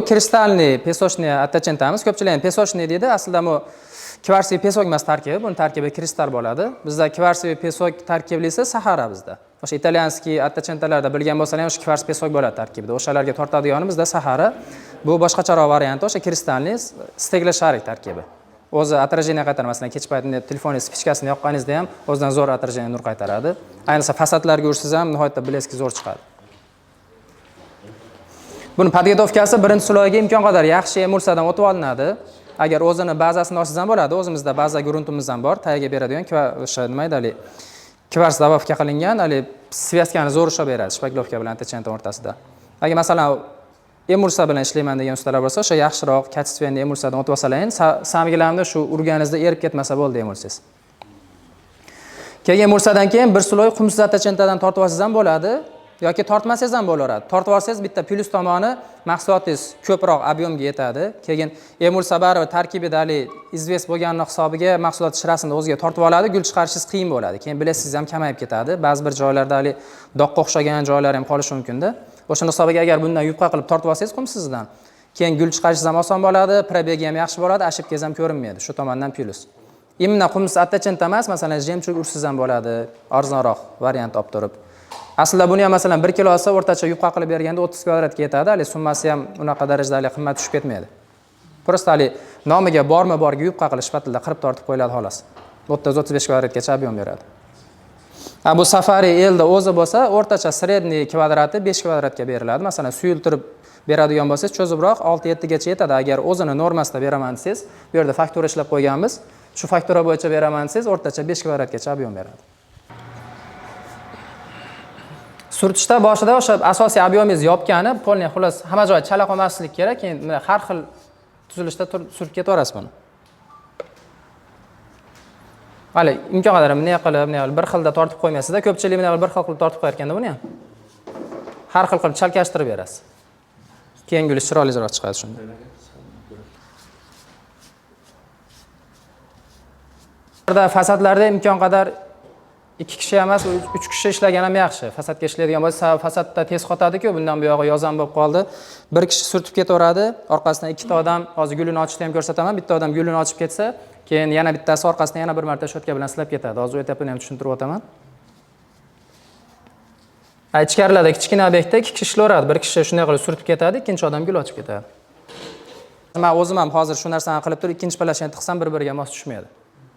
Kristalniy песочный attachentamiz. Ko'pchilik ham песочный deydi. Aslida bu kvarsiy pesok emas tarkibi, buni tarkibi kristal bo'ladi. Bizda kvarsiy pesok tarkiblisi Sahara bizda. O'sha italyanskiy attachentalarda bilgan bo'lsalar ham o'sha kvars pesok bo'ladi tarkibida. O'shalarga tortadigani bizda Sahara. Bu boshqacharoq varianti, o'sha kristalniy stegla sharik tarkibi. O'zi отражение qaytaradi. Masalan, kech paytida telefoningiz spichkasini yoqqaningizda ham o'zidan zo'r отражение nur qaytaradi. Ayniqsa fasadlarga ursangiz ham nihoyatda bleski zo'r chiqadi. Buni podgotovkasi birinchi sloyga imkon qadar yaxshi emulsiyadan o'tib olinadi. Agar o'zini bazasini olsangiz ham bo'ladi. O'zimizda baza gruntimiz ham bor, tagiga beradigan o'sha nima edi hali kvars добавка qilingan, hali svязкani zo'r ushlab beradi shpaklovka bilan attachentning o'rtasida. Agar masalan emulsiya bilan ishlayman degan ustalar bo'lsa, o'sha yaxshiroq качественный emulsiyadan o'tib olsalar, samgilarni shu urganingizda erib ketmasa bo'ldi emulsiyangiz. Keyin emulsiyadan keyin bir sloy qumsiz attachentadan tortib olsangiz ham bo'ladi yoki tortmasangiz ham bo'laveradi. Tortib olsangiz bitta plyus tomoni mahsulotingiz ko'proq объемga yetadi. Keyin emulsiya baribir tarkibida hali известь bo'lganini hisobiga mahsulot shirasini o'ziga tortib oladi, gul chiqarishingiz qiyin bo'ladi. Keyin bilasiz ham kamayib ketadi. Ba'zi bir joylarda hali doqqa o'xshagan joylar ham qolishi mumkin-da. O'shani hisobiga agar bundan yupqa qilib tortib olsangiz qumsizdan, keyin gul chiqarishingiz ham oson bo'ladi, пробеги ham yaxshi bo'ladi, ошибканgiz ham ko'rinmaydi. Shu tomondan plyus. Именно qumsiz attachent emas, masalan, жемчуг ursangiz ham bo'ladi, arzonroq variant olib turib. Aslida buni ham masalan 1 kilosi o'rtacha yupqa qilib berganda 30 kvadratga yetadi, hali summasi ham unaqa darajada hali qimmat tushib ketmaydi. Просто hali nomiga bormi borga yupqa qilib shpatlda qirib tortib qo'yiladi xolos. 30-35 kvadratgacha объем beradi. Ha, bu Safari L'da o'zi bo'lsa, o'rtacha средний kvadrati 5 kvadratga beriladi. Masalan, suyultirib beradigan bo'lsangiz, cho'zibroq 6-7 gacha yetadi. Agar o'zini normasida beraman desangiz, bu yerda faktura ishlab qo'yganmiz. Shu faktura bo'yicha beraman desangiz, o'rtacha 5 kvadratgacha объем beradi. Surtishda boshida o'sha asosiy объемingiz yopgani, полный xullas hamma joyi chala qolmaslik kerak, keyin mana har xil tuzilishda surtib ketaverasiz buni. Hali imkon qadar bunday qilib, bunday qilib bir xilda tortib qo'ymaysizda, ko'pchilik bunday qilib bir xil qilib tortib qo'yar ekanda buni ham. Har xil qilib chalkashtirib berasiz. Keyin guli chiroyliroq chiqadi shunda. Burada fasadlarda imkon qadar 2 kishi emas, 3 kishi ishlagan ham yaxshi. Fasadga ishlaydigan bo'lsa, fasadda tez qotadi-ku, bundan buyog'i yozam bo'lib qoldi. Bir kishi surtib ketaveradi, orqasidan ikkita odam, hozir gulini ochishni ham ko'rsataman, bitta odam gulini ochib ketsa, keyin yana bittasi orqasidan yana bir marta shotka bilan silab ketadi. Hozir u etapini ham tushuntirib o'taman. Ichkarilarda kichkina obyektda 2 kishi ishlayveradi. Bir kishi shunday qilib surtib ketadi, ikkinchi odam gul ochib ketadi. Men o'zim ham hozir shu narsani qilib turib, ikkinchi palashani tiqsam bir-biriga mos tushmaydi.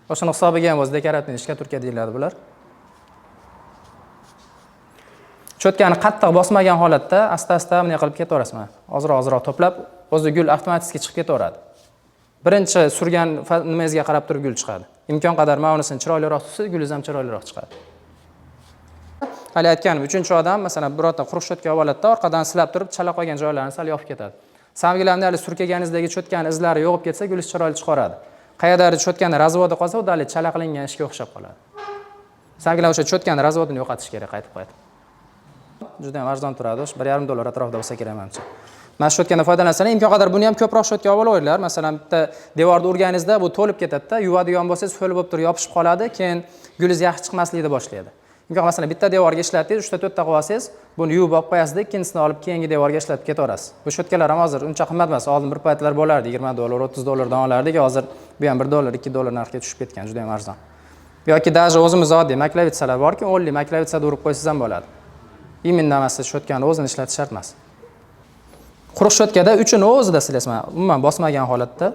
O'shani hisobiga ham o'zi dekorativ shkaturka deyiladi bular. Cho'tkani qattiq bosmagan holatda asta-asta bunday qilib ketaverasiz mana. Ozroq-ozroq to'plab, o'zi gul avtomatik chiqib ketaveradi. Birinchi surgan nimangizga qarab turib gul chiqadi. Imkon qadar mana unisini chiroyliroq tutsa, gulingiz ham chiroyliroq chiqadi. Hali aytganim, uchinchi odam masalan birorta quruq cho'tka olib oladida, orqadan silab turib chala qolgan joylarini sal yopib ketadi. Samgilarni hali surkaganingizdagi cho'tkani izlari yo'qib ketsa, gulingiz chiroyli chiqaradi. Qayerdadir cho'tkani razvodi qolsa, u hali chala qilingan ishga o'xshab qoladi. Samgilar o'sha cho'tkani razvodini yo'qotish kerak qaytib-qaytib. Juda ham arzon turadi, o'sha bir yarim dollar atrofida bo'lsa kerak menimcha. Mana shu cho'tkadan foydalansangiz, imkon qadar buni ham ko'proq cho'tka olib olaveringlar. Masalan, bitta devorni urganingizda bu to'lib ketadi-da, yuvadigan bo'lsangiz ho'l bo'lib turib yopishib qoladi, keyin gulingiz yaxshi chiqmaslikni boshlaydi. Imkon masalan bitta devorga ishlatdingiz, 3 ta 4 ta qilib olsangiz, buni yuvib olib qo'yasizda, ikkinchisini olib keyingi devorga ishlatib ketaverasiz. Bu cho'tkalar ham hozir uncha qimmat emas. Oldin bir paytlar bo'lardi, yigirma dollar, o'ttiz dollardan olardik, hozir bu ham bir dollar, ikki dollar narxga tushib ketgan, juda ham arzon. Yoki даже o'zimiz oddiy maklavitsalar borki, o'nli maklavitsada urib qo'ysangiz ham bo'ladi. Именно mana cho'tkani o'zini ishlatish shart emas. Quruq cho'tkada uchini o'zida silaysiz, mana umuman bosmagan holatda.